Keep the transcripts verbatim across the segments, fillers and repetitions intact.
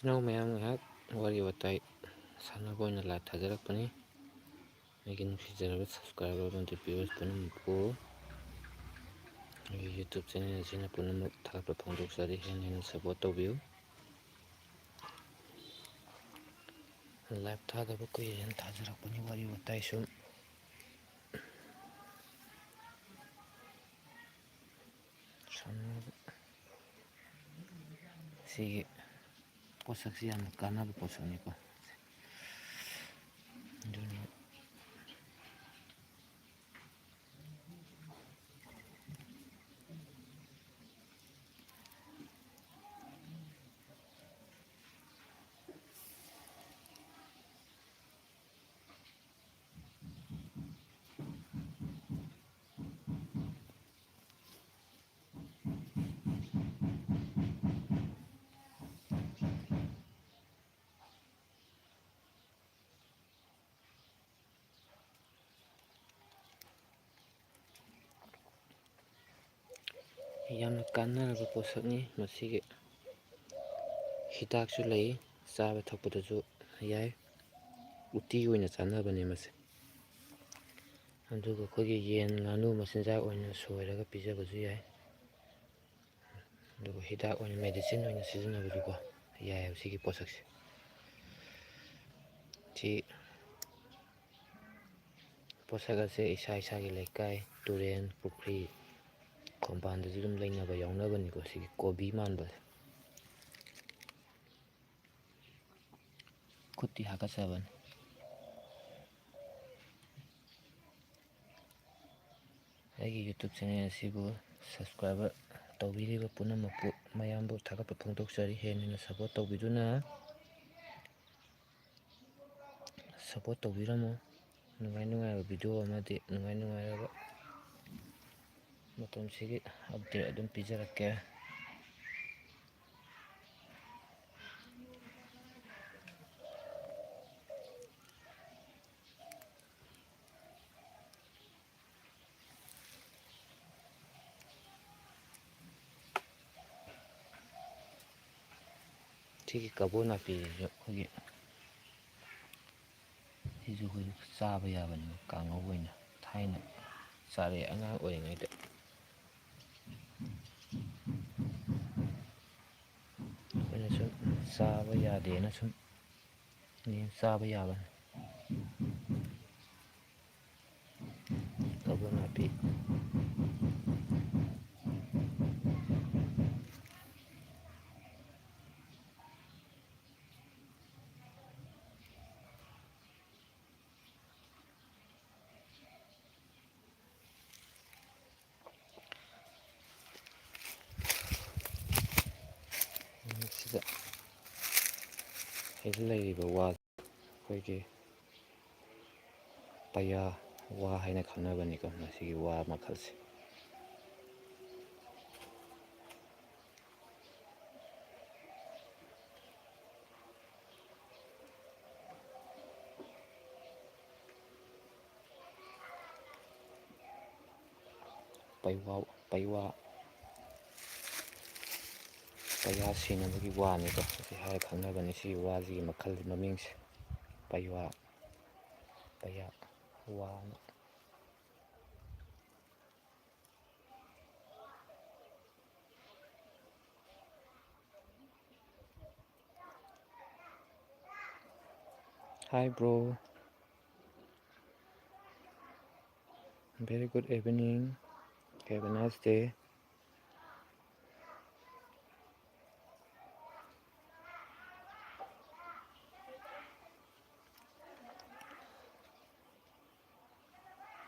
ꯏꯅꯥꯎ ꯃꯌꯥꯝ, ꯉꯥꯏꯍꯥꯛ ꯋꯥꯔꯤ ꯋꯥꯇꯥꯏ ꯁꯥꯟꯅꯕ ꯑꯣꯏꯅ live ꯊꯥꯖꯔꯛꯄꯅꯤ꯫ ꯑꯩꯒꯤ ꯅꯨꯡꯁꯤꯖꯔꯕ subscriber ꯑꯃꯗꯤ viewers ꯄꯨꯝꯅꯃꯛꯄꯨ ꯑꯩꯒꯤ YouTube channel ꯑꯁꯤꯅ ꯄꯨꯝꯅꯃꯛ ꯊꯥꯒꯠꯄ ꯐꯣꯡꯗꯣꯛꯆꯔꯤ꯫ ꯍꯦꯟꯅ ꯍꯦꯟꯅ support ꯇꯧꯕꯤꯌꯨ꯫ Live ꯊꯥꯗꯕ ꯀꯨꯏꯔꯦꯅ ꯊꯥꯖꯔꯛꯄꯅꯤ꯫ ꯋꯥꯔꯤ ꯋꯥꯇꯥꯏ ꯁꯨꯝ ꯁꯥꯟꯅꯕ꯫ ꯁꯤꯒꯤ ꯄꯣꯠꯁꯛꯁꯤ ꯌꯥꯝꯅ ꯀꯥꯟꯅꯕ ꯄꯣꯠꯁꯛꯅꯤꯀꯣ꯫ ꯑꯗꯨꯅ ꯌꯥꯝꯅ ꯀꯥꯟꯅꯔꯕ ꯄꯣꯠꯁꯛꯅꯤ꯫ ꯃꯁꯤꯒꯤ ꯍꯤꯗꯥꯛꯁꯨ ꯂꯩ, ꯆꯥꯕ ꯊꯛꯄꯗꯁꯨ ꯌꯥꯏ꯫ ꯎꯇꯤ ꯑꯣꯏꯅ ꯆꯥꯅꯕꯅꯦ ꯃꯁꯦ꯫ ꯑꯗꯨꯒ ꯑꯩꯈꯣꯏꯒꯤ ꯌꯦꯟ, ꯉꯥꯅꯨ ꯃꯆꯤꯟꯖꯥꯛ ꯑꯣꯏꯅ ꯁꯣꯏꯔꯒ ꯄꯤꯖꯕꯁꯨ ꯌꯥꯏ꯫ ꯑꯗꯨꯒ ꯍꯤꯗꯥꯛ ꯑꯣꯏꯅ, medicine ꯑꯣꯏꯅ ꯁꯤꯖꯤꯟꯅꯕꯁꯨꯀꯣ ꯌꯥꯏꯑꯕ ꯁꯤꯒꯤ ꯄꯣꯠꯁꯛꯁꯦ꯫ ꯁꯤ ꯄꯣꯠꯁꯛ ꯑꯁꯦ ꯏꯁꯥ ꯏꯁꯥꯒꯤ ꯂꯩꯀꯥꯏ, ꯇꯨꯔꯦꯟ, ꯄꯨꯈ꯭ꯔꯤ, ꯈꯣꯡꯕꯥꯟꯗꯁꯨ ꯑꯗꯨꯝ ꯂꯩꯅꯕ ꯌꯥꯎꯅꯕꯅꯤꯀꯣ꯫ ꯁꯤꯒꯤ ꯀꯣꯕꯤ ꯃꯥꯟꯕꯁꯦ꯫ ꯈꯨꯠꯇꯤ ꯍꯥꯀꯠꯆꯕꯅꯤ꯫ ꯑꯩꯒꯤ YouTube channel ꯑꯁꯤꯕꯨ subscriber ꯇꯧꯕꯤꯔꯤꯕ ꯄꯨꯝꯅꯃꯛꯄꯨ, ꯃꯌꯥꯝꯕꯨ ꯊꯥꯒꯠꯄ ꯐꯣꯡꯗꯣꯛꯆꯔꯤ꯫ ꯍꯦꯟꯅ ꯍꯦꯟꯅ support ꯇꯧꯕꯤꯗꯨꯅ, support ꯇꯧꯕꯤꯔꯝꯃꯨ꯫ ꯅꯨꯡꯉꯥꯏ ꯅꯨꯡꯉꯥꯏꯕ video ꯑꯃꯗꯤ ꯅꯨꯡꯉꯥꯏ ꯅꯨꯡꯉꯥꯏꯔꯕ ꯃꯇꯝꯁꯤꯒꯤ update ꯑꯗꯨꯝ ꯄꯤꯖꯔꯛꯀꯦ꯫ ꯁꯤ ꯁꯤꯒꯤ ꯀꯕꯣ ꯅꯥꯄꯤꯁꯤꯁꯨ ꯑꯩꯈꯣꯏꯒꯤ, ꯁꯤꯁꯨ ꯑꯩꯈꯣꯏ ꯆꯥꯕ ꯌꯥꯕꯅꯦꯕ, ꯀꯥꯡꯉꯧ ꯑꯣꯏꯅ꯫ ꯊꯥꯏꯅ ꯆꯥꯔꯛꯑꯦ ꯑꯉꯥꯡ ꯑꯣꯏꯔꯤꯉꯩꯗ꯫ ꯑꯩꯈꯣꯏꯅ ꯁꯨꯝ ꯆꯥꯕ ꯌꯥꯗꯦꯅ ꯁꯨꯝ ꯆꯥꯕ ꯌꯥꯕꯅꯤ꯫ ꯀꯕꯣ ꯅꯥꯄꯤ꯫ ꯁꯤꯗ ꯁꯤꯗ ꯂꯩꯔꯤꯕ ꯋꯥ ꯑꯩꯈꯣꯏꯒꯤ ꯄꯩꯌꯥ ꯋꯥ ꯍꯥꯏꯅ ꯈꯪꯅꯕꯅꯤꯀꯣ, ꯃꯁꯤꯒꯤ ꯋꯥ ꯃꯈꯜꯁꯦ꯫ ꯄꯩꯋꯥ, ꯄꯩꯋꯥ, ꯄꯩꯌꯥ ꯁꯤꯅꯕꯒꯤ ꯋꯥꯅꯤꯀꯣ, ꯍꯧꯖꯤꯛ ꯍꯥꯏꯔ ꯈꯪꯅꯕꯅꯤ ꯁꯤꯒꯤ ꯋꯥꯁꯤꯒꯤ ꯃꯈꯜ ꯃꯃꯤꯡꯁꯦ꯫ ꯄꯩꯋꯥ, ꯄꯩꯌꯥ ꯋꯥꯅ꯫ Hi, bro. Very good evening. Have a nice day.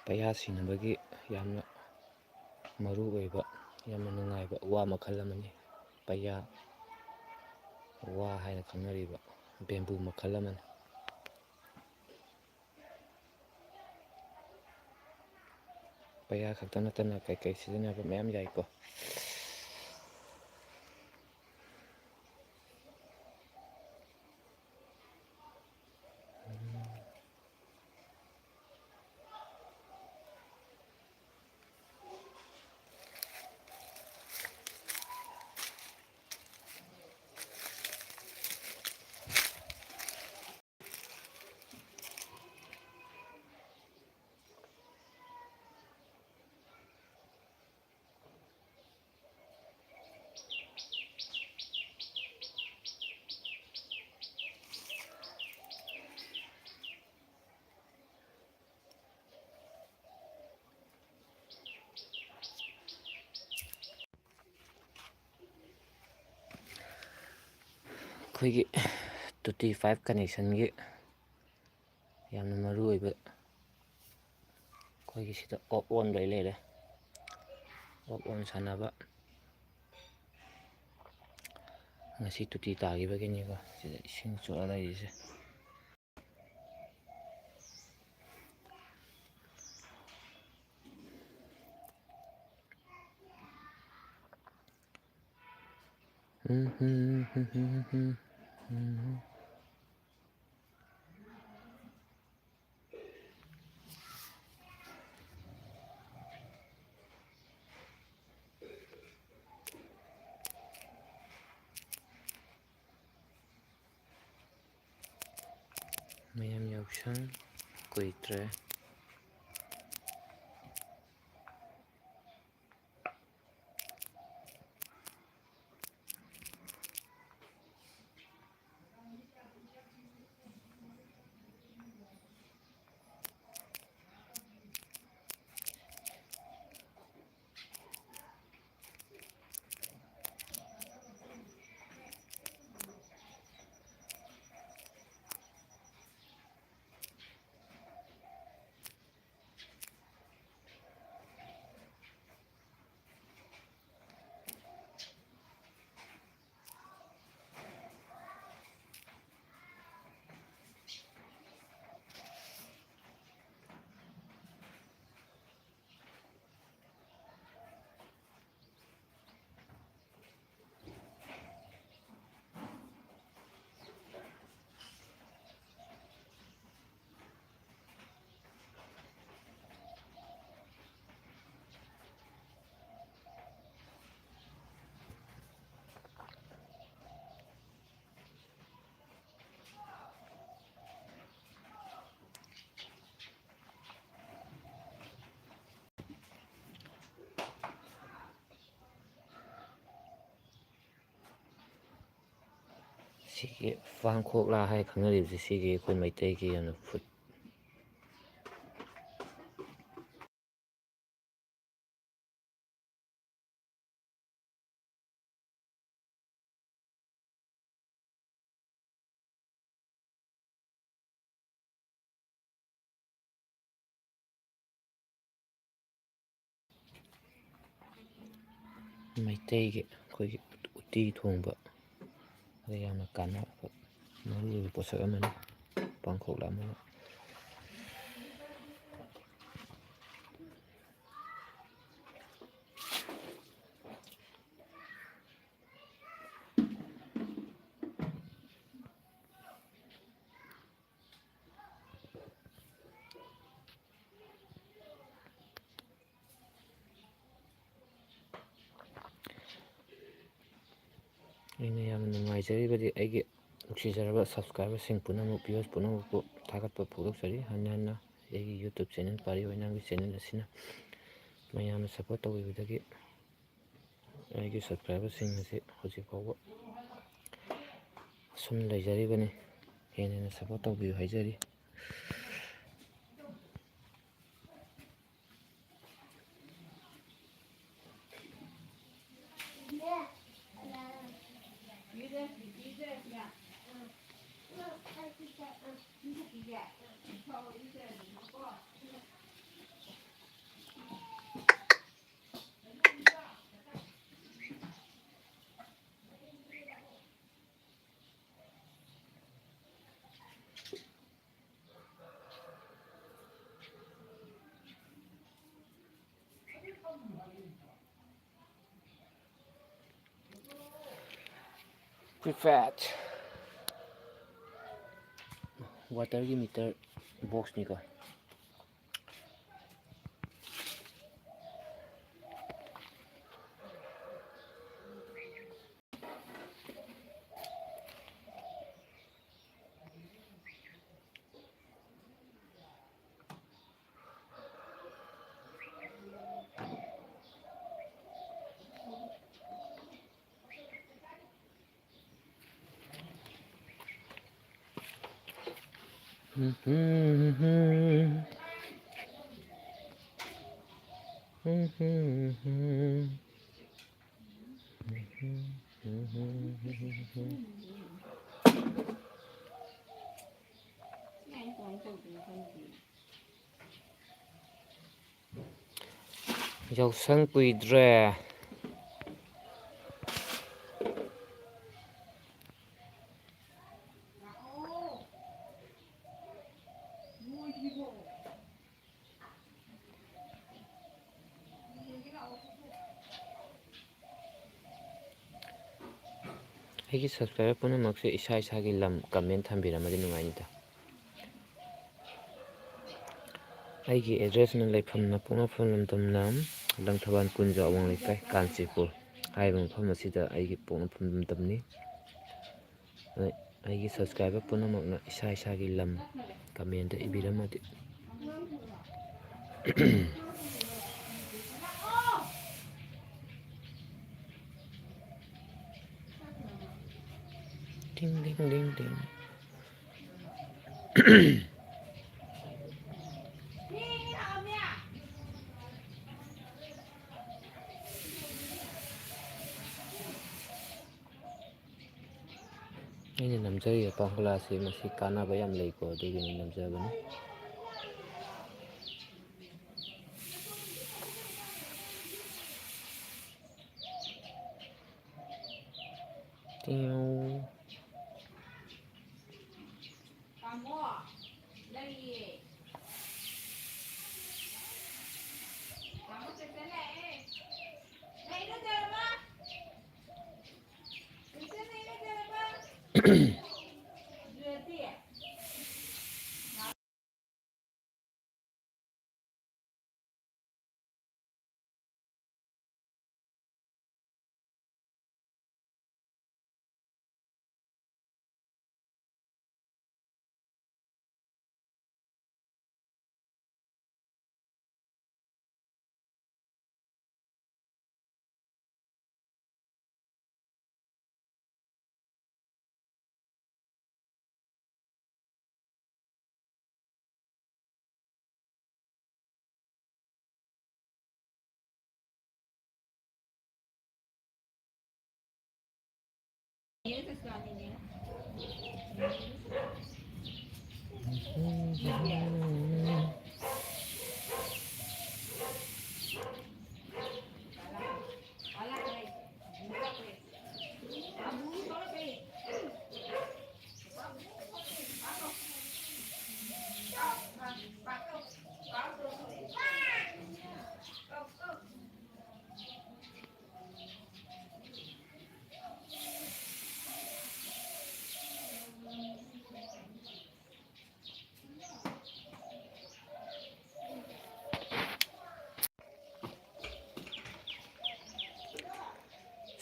ꯄꯩꯌꯥ ꯁꯤꯅꯕꯒꯤ ꯌꯥꯝꯅ ꯃꯔꯨ ꯑꯣꯏꯕ, ꯌꯥꯝꯅ ꯅꯨꯡꯉꯥꯏꯕ ꯋꯥ ꯃꯈꯜ ꯑꯃꯅꯤ꯫ ꯄꯩꯌꯥ ꯋꯥ ꯍꯥꯏꯅ ꯈꯪꯅꯔꯤꯕ ꯕꯦꯝꯕꯨ ꯃꯈꯜ ꯑꯃꯅꯤ꯫ ꯄꯩꯌꯥ ꯈꯛꯇ ꯅꯠꯇꯅ ꯀꯩꯀꯩ ꯁꯤꯖꯤꯟꯅꯕ ꯃꯌꯥꯝ ꯌꯥꯏꯀꯣ꯫ ꯑꯩꯈꯣꯏꯒꯤ ꯇꯨꯇꯤ ꯄꯥꯏꯞ ꯀꯅꯦꯛꯁꯟꯒꯤ ꯌꯥꯝꯅ ꯃꯔꯨ ꯑꯣꯏꯕ, ꯑꯩꯈꯣꯏꯒꯤ ꯁꯤꯗ ꯑꯣꯞ ꯑꯣꯟ ꯂꯣꯏ ꯂꯩꯔꯦ꯫ ꯑꯣꯞ ꯑꯣꯟ ꯁꯥꯟꯅꯕ꯫ ꯉꯁꯤ ꯇꯨꯇꯤ ꯇꯥꯈꯤꯕꯒꯤꯅꯤꯀꯣ ꯁꯤꯗ ꯏꯁꯤꯡ ꯆꯣꯠꯂ ꯂꯩꯔꯤꯁꯦ꯫ ꯃꯌꯥꯝ ꯌꯥꯎꯁꯪ ꯀꯨꯏꯗ꯭ꯔꯦ꯫ ꯁꯤꯒꯤ ꯄꯥꯡꯈꯣꯛꯂꯥ ꯍꯥꯏ ꯈꯪꯅꯔꯤꯕꯁꯤ, ꯁꯤꯒꯤ ꯑꯩꯈꯣꯏ ꯃꯩꯇꯩꯒꯤ ꯌꯥꯝꯅ ꯐꯨꯠ ꯃꯩꯇꯩꯒꯤ ꯑꯩꯈꯣꯏꯒꯤ ꯎꯇꯤ ꯊꯣꯡꯕ, ꯑꯗ ꯌꯥꯝꯅ ꯀꯥꯟꯅꯕ ꯃꯔꯨ ꯑꯣꯏꯕ ꯄꯣꯠꯁꯛ ꯑꯃꯅꯤ, ꯄꯥꯡꯈꯣꯛꯂꯥ ꯑꯃꯅ꯫ ꯑꯩꯅ ꯌꯥꯝꯅ ꯅꯨꯡꯉꯥꯏꯖꯔꯤꯕꯗꯤ ꯑꯩꯒꯤ ꯅꯨꯡꯁꯤꯖꯔꯕ subscriberꯁꯤꯡ ꯄꯨꯝꯅꯃꯛ, viewers ꯄꯨꯝꯅꯃꯛꯄꯨ ꯊꯥꯒꯠꯄ ꯐꯣꯡꯗꯣꯛꯆꯔꯤ꯫ ꯍꯟꯅ ꯍꯟꯅ ꯑꯩꯒꯤ YouTube channel ꯄꯥꯔꯤ ꯑꯣꯏꯅꯥꯝꯒꯤ channel ꯑꯁꯤꯅ ꯃꯌꯥꯝꯅ support ꯇꯧꯕꯤꯕꯗꯒꯤ ꯑꯩꯒꯤ subscriberꯁꯤꯡ ꯑꯁꯤ ꯍꯧꯖꯤꯛ ꯐꯥꯎꯕ ꯑꯁꯨꯝ ꯂꯩꯖꯔꯤꯕꯅꯤ꯫ ꯍꯦꯟꯅ ꯍꯦꯟꯅ support ꯇꯧꯕꯤꯌꯨ ꯍꯥꯏꯖꯔꯤ꯫ Prepaid waterꯒꯤ meter boxꯅꯤꯀꯣ꯫ ꯌꯥꯎꯁꯪ ꯀꯨꯏꯗ꯭ꯔꯦ꯫ ꯑꯩꯒꯤ subscriber ꯄꯨꯝꯅꯃꯛꯁꯦ ꯏꯁꯥ ꯏꯁꯥꯒꯤ ꯂꯝ comment ꯊꯝꯕꯤꯔꯝꯃꯗꯤ ꯅꯨꯡꯉꯥꯏꯅꯤꯗ꯫ ꯑꯩꯒꯤ addressꯅ, ꯂꯩꯐꯝꯅ ꯄꯣꯛꯅꯐꯝ ꯂꯝꯗꯝꯅ ꯂꯪꯊꯕꯥꯜ ꯀꯨꯟꯖ, ꯑꯋꯥꯡ ꯂꯩꯀꯥꯏ, ꯀꯥꯟꯆꯤꯄꯨꯔ ꯍꯥꯏꯔꯤꯕ ꯃꯐꯝ ꯑꯁꯤꯗ ꯑꯩꯒꯤ ꯄꯣꯛꯅꯐꯝ ꯂꯝꯗꯝꯅꯤ꯫ ꯑꯗ ꯑꯩꯒꯤ subscriber ꯄꯨꯝꯅꯃꯛꯅ ꯏꯁꯥ ꯏꯁꯥꯒꯤ ꯂꯝ commentꯇ ꯏꯕꯤꯔꯝꯃꯗꯤ꯫ ꯇꯤꯡ ꯇꯤꯡ ꯇꯤꯡ ꯇꯤꯡ꯫ ꯑꯩꯅ ꯅꯝꯖꯔꯤꯕ ꯄꯥꯡꯈꯨꯂꯥꯁꯤ ꯃꯁꯤ ꯀꯥꯟꯅꯕ ꯌꯥꯝ ꯂꯩꯀꯣ, ꯑꯗꯨꯒꯤꯅꯤ ꯅꯝꯖꯕꯅꯤ꯫ ꯇꯤꯌꯧ꯫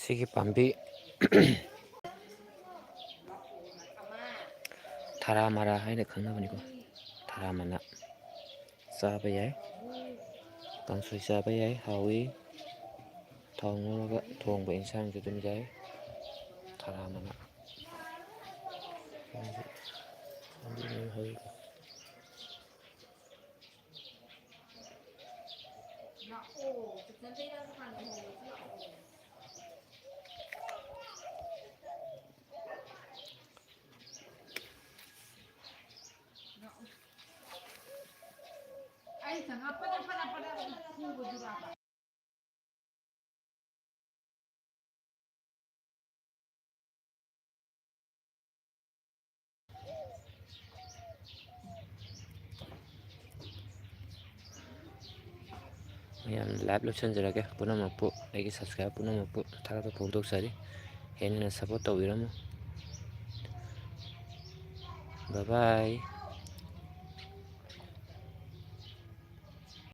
ꯁꯤꯒꯤ ꯄꯥꯝꯕꯤ ꯊꯔꯥ ꯃꯔꯥ ꯍꯥꯏꯅ ꯈꯪꯅꯕꯅꯤꯀꯣ꯫ ꯊꯔꯥ ꯃꯅꯥ ꯆꯥꯕ ꯌꯥꯏ, ꯀꯥꯡꯁꯣꯏ ꯆꯥꯕ ꯌꯥꯏ, ꯍꯥꯎꯏ꯫ ꯊꯥꯎ ꯉꯧꯔꯒ ꯊꯣꯡꯕ ꯏꯟꯁꯥꯡꯁꯨ ꯑꯗꯨꯝ ꯌꯥꯏ꯫ ꯊꯔꯥ ꯃꯅꯥ꯫ ꯃꯌꯥꯝ live ꯂꯣꯏꯁꯤꯟꯖꯔꯒꯦ꯫ ꯄꯨꯝꯅꯃꯛꯄꯨ, ꯑꯩꯒꯤ subscriber ꯄꯨꯝꯅꯃꯛꯄꯨ ꯊꯥꯒꯠꯄ ꯐꯣꯡꯗꯣꯛꯆꯔꯤ꯫ ꯍꯦꯟꯅ ꯍꯦꯟꯅ support ꯇꯧꯕꯤꯔꯝꯃꯨ꯫ Bye bye꯫